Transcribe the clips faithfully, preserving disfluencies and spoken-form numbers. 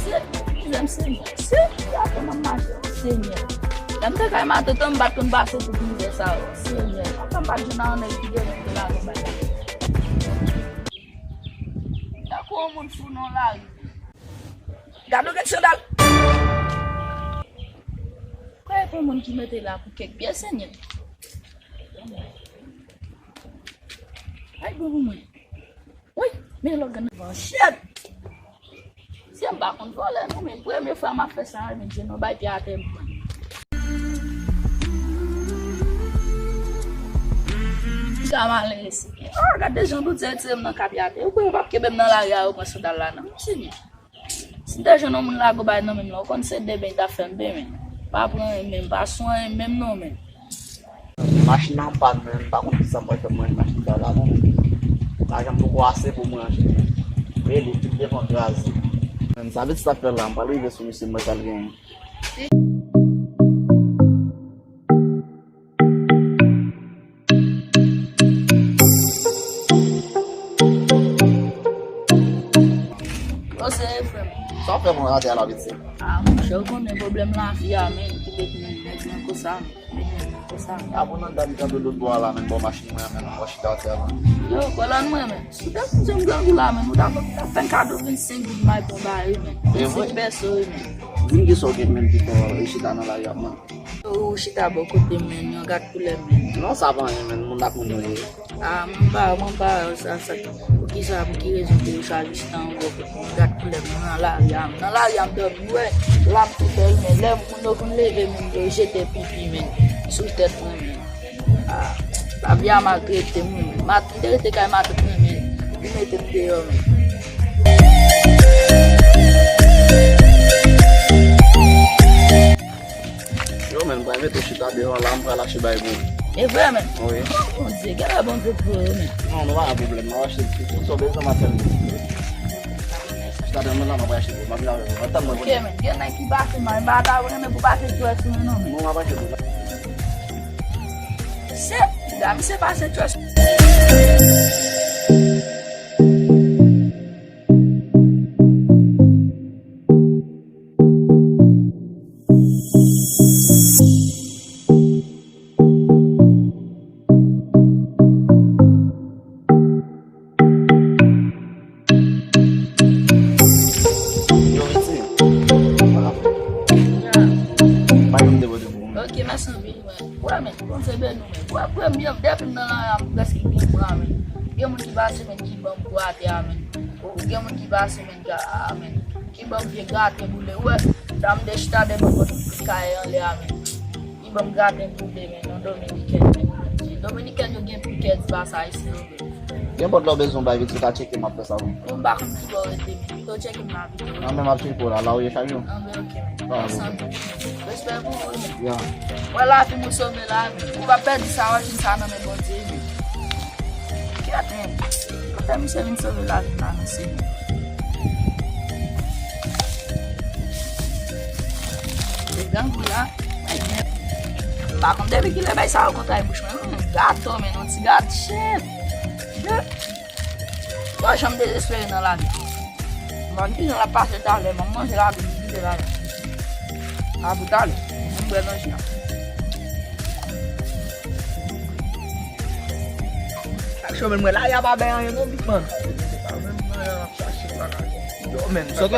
Mesye, mizè m, Senyè. Se pou atè m ap mache, o Senyè. Lè m te kay matant, m pa t konn pase tout mizè sa yo, o Senyè. Anfen, m pa t jwenn yon nèg ki te vin te lage m bay la. Tankou yon moun fou nan lari. Gade yon grenn sandal. Kwè e pou moun ki mete la pou kèk pye, Senyè. Ay, bon pou mwen. Wi, men lòt grenn nan. Shit! Se m pa konn vòlè non, men premye fwa m ap fè sa, men je non bay pye atè m pran. Piga malere se. Oh, gade jan dout se tire m nan ka pye atè. Ou kwè yo p ap kenbe m nan lari a, yo pran sandal la nan. Senyè. Si m te jwenn yon moun lage w bay nan men m la, ou konn se de ben t ap fè m ben, men. Pa pran anyen menm, pa swen anyen menm non, men. Machin nan pàn, men m pa konn kisa m pral fè pou m rann machin sa la non, men. Lajan m poko ase pou m ranje, men. Rele, tout devan kraze. Men sa vit sa fè la, m pral rive sou misye, m pral genyen. Yo, se frè m. Sa w fè mwen atè a la, pitit? Ah, monchè, ou konnen pwoblèm lavi a, men, ki met mwen nèg nan konsa, men. Met mwen nan konsa, men. A bon, nan dam kanpe lòt bò a la, men, bò machin mwen an, men, mwen chita atè a la. Yo, kolòn mwen, men. Si w te konn se m grangou la, men, ou ta fè m kado vennsenk goud may pou m ba yo, men. E vre? Vennsenk pèso, wi, men. Di m kisa w gen, men, ki fè w chita nan lari a, men. Ou chita bò kote m, men, yon gad koulè m, men. Non, sa pa anyen, men, moun ak moun yo ye. Ah, mwen pa, mwen pa, sa, sa, poukisa, pou ki rezon ke yo chwazi chita yon bò kote m? Gad koulè m, mwen nan lari a, m nan lari a, m dòmi, ou wè, la m tou fè l, men lè moun yo konn leve, men yo jete pipi, men, sou tèt mwen, men. Ah, lavi a maltrete m, men. M te rete kay matant mwen, men, li mete m deyò, men. Yo, men, m pral mete w chita deyò la, m pral achte bagay pou ou. E vre, men? Wi. Oh, Bondye, genlè Bondye pou yo, men. Non, nou pa gen pwoblèm, m ap achte tout sa w bezwen, m ap fè l. Chita deyò, men la, m ap achte pou ou, m ap vin avèk ou. Atann mwen. Ok, men, gen nèg ki pase, men, m pa ta renmen pou pase dwèt sou mwen, non, men. Non, m ap achte pou ou. Se, gade, misye pase dwèt sou Yo, Viti. Wala. Ya. Pa yon de wote pou mwen. Ok, mèsi anpil, men. Wè, men, Bondye beni w, men. Wè, premye, depi m nan lari a, m prèske gen bra, men. Gen moun ki pase, men, ki ban m bwa atè a, men. Gen moun ki pase, men, ka, a, men. Ki ban m vye graten boule. Wè, dam de chita de bò kote m tout kay anlè a, men. Li ban m graten boule, men, yon dominikèn, men. Dominikèn yo gen pi kè di pase ayisyen yo, men. Nenpòt lè w bezwen bay vit, ou ka tcheke m, m ap fè sa pou ou. Bon, m pa konn ki bò w rete, men. Pito w tcheke m la, pito. Nan men m ap tcheke w la, la ou ye chak jou. Anben, ok, men. Ansanm. Respè pou ou, men. Ya. Wè lavi m ou sove la, men. Ou pa pèdi sa, machin sa nan men Bondye, men. Kèt, men. Kote misye vin sove lavi m la, mesye? Se grangou la. M pa konn depi kilè bay sa yo konn tray bouch mwen, non. Gato, men, yon ti gato, shit. Shit. M pa janm dezespere nan lavi. M Ann, kijan l ap pase talè, m ap manje la, m ap kite la. A pou talè, m bwè nan ji a. Ak chòmèl mwen la, y a pa bay anyen non, big man. Yo, men, sòt,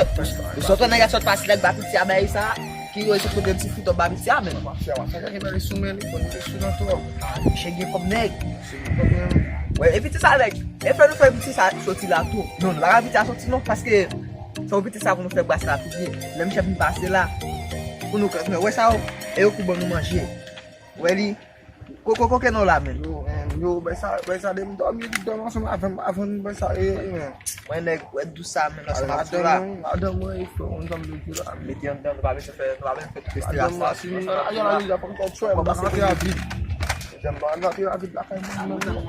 sòt nèg a sòt pase lèk ba piti a bay sa, ki yo sòt kote ti fritò ba piti a, men. Sa ka gen bèl sou men li, konn te sou nan twò. Ah, misye gen kòb nèg. Wè, e piti sa nèg, e fè nou fè piti sa soti la tou. Non, nou pa ka piti a soti non, paske se yon piti sa pou nou fè bras la tou byen. Lè misye vin pase la, pou nou kanpe, wè sa yo, e yo kou ban nou manje. Wè li, koko koke non la, men. Yo, men, yo, bè sa, bè sa, de m dòmi, dòmi ansanm avè m, avan nou bè sa, e, e, men. Mwen nèg, wè dous sa, men, ansanm ak tou la. Madanm mwen, madanm mwen, e fè yon zanm de tou la. Mete anndan, nou pa bezwen fè, nou pa bezwen fè tout estrès la. Madanm mwen, si nou, a, a, a, a, pa fè twè, m pa antre a vid. Jèm pa antre a vid lakay mwen, non.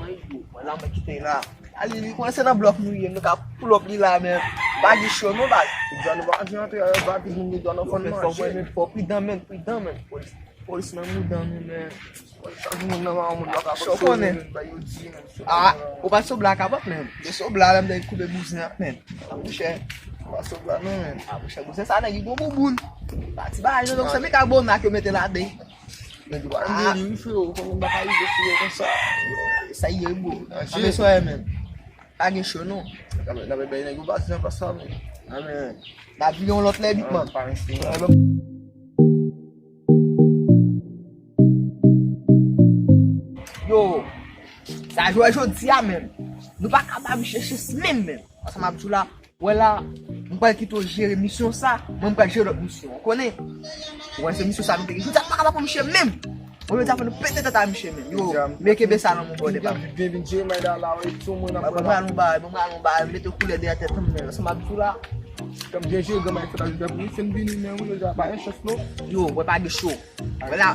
Mwen la, mwen kite la. Ali, li kòmanse nan blòk nou ye, nou ka pull up li la, men. Pa gen cho, non, baz. Jan nou pa antre a vid, moun gen dwa nan fòn manje. Fò pridan, men, pridan, men. Polis, polis nan mouda nou, men. Chak moun nan maman moun pa ka fòk sove, men, bay yo di, men. Ah, ou pa sou bla kapòt, men. De sou bla, la, m te koupe bouzen an, men. Ah, monchè. Ou pa sou bla, non, men. Ah, monchè, bouzen sa, nèg, li gon bouboun. Pa ti bagay, non, donk, se Mika Bona ke yo mete ladan. Nèg yo pa vin deli, wi, freo, ou konnen m pa ka rive sou yo konsa. Sa ye, bro. Anbe soyè, men. Pa gen cho, non. N ap bay nèg yo baz nan plas la, men. Ah, men. N ap vini yon lòt lè, big man. Pa ensi, non. Yo, sa jwe jodi a menm. Nou pa ka ba misye chans menm, menm. Ansanm ap di w la, wè la, m pral kite w jere misyon sa, mwen m pral jere lòt misyon. Ou konnen? Ou wè se misyon sa nou te gen. Jodi a m pa ka ba pou misye menm. Mwen menm sa fè nou pete tèt a misye menm. Yo, men kenbe sa nan men w, bòdè pa. Vin, vin, vin jere mayda la, wi, sou mwen nan pran la. Ban m al yon bagay, ban m al yon bagay, mete koulè dèyè tèt mwen menm. Ansanm ap di w la. Kòm byen jere granmay fè ta jodi a pou misye m vini menm, wi, jodi a pa gen chans non. Yo, wè pa gen cho. Vwala.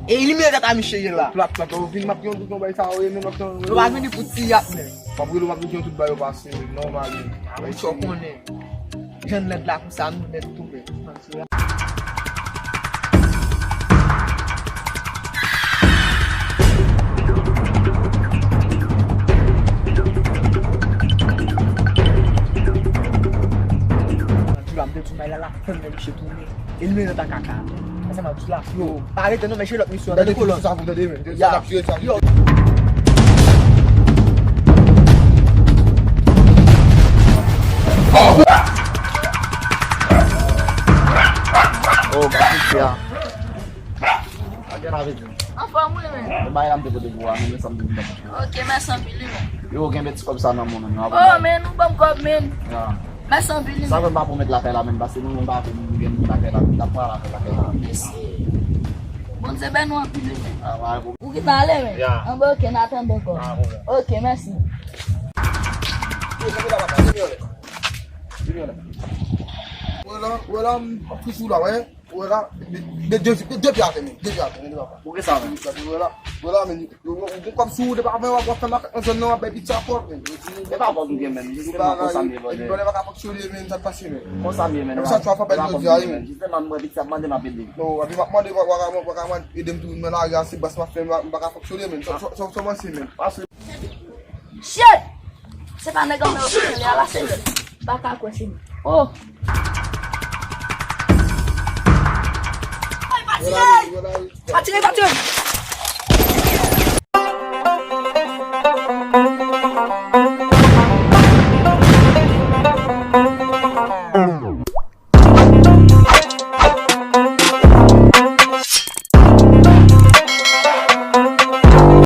E elimine tèt a misye ye la. Plat, plat, ou vin m ap yon dout yon bay sa, ou ye menm ap yon. Nou pa vini pou ti yap, men. M ap rele w, m ap di yon tout bay yo pase, nòmal. Amen, chò konnen. Jan lèd la konsa, nou nèt tounen. Anjou la, m te di w bay la, la fè m men misye tounen. Elimine nan ta kaka. Sa m ap di la. Yo, pa rete non, men jere lòt misyon. Tande kolòn. Sa pou tande, men. Sa n ap jere sa. Yo. Oh, gade sa. Anfòm wi, men. Bay la m te pote pou ou a, men sa m te vin ban. Ok, mèsi anpil, wi, men. Yo, kenbe ti kòb sa nan men w, men. Oh, men, nou ban m kòb, men. Ya. Mèsi anpil, men. Sa fè m pa pwomèt lakay la, men, paske nou menm pa fè nou gen moun lakay la, men, n ap pran lakay, lakay la. Mèsi. Bondye beni w anpil, men. Ah, pa gen pwoblèm. Ou ki pale, men. Ya. Anben, ok, n a tande ankò. Pa gen pwoblèm. Ok, mèsi. Yo, sa fè la, papa. Vini, vini, vini. Wè la, wè la, m ap fouti w la, wè. Wè la, de, de, de, de, de pye atè, men. De pye atè, men, de papa. Poukisa, men? Wè la, wè la, men. Yo, yo, ou gon kòb sou ou, depi avan w ap fè makak nan zòn nan, w ap bay piti a kòb, men. E pa vòlè ou gen, men. Jistèman, konsa m ye vòlè. Vòlè pa ka fonksyone, men, sa k pase, men. Konsa m ye, men. Konsa, w ap fè bèl jodi a, men. Jistèman, m wè piti ap mande, m ap ede. Non, epi m ap mande, w a, w a, w a, w a ede m tou nan lari a, se bas m ap fè, m pa, m pa ka fonksyone, men. Sa, sa, sa, sa, sa, men. Shit! Se pa nèg anmè yo sou tele a la, se yo. M pa ka kwè se li. Oh! Pa tire! Pa tire, pa tire!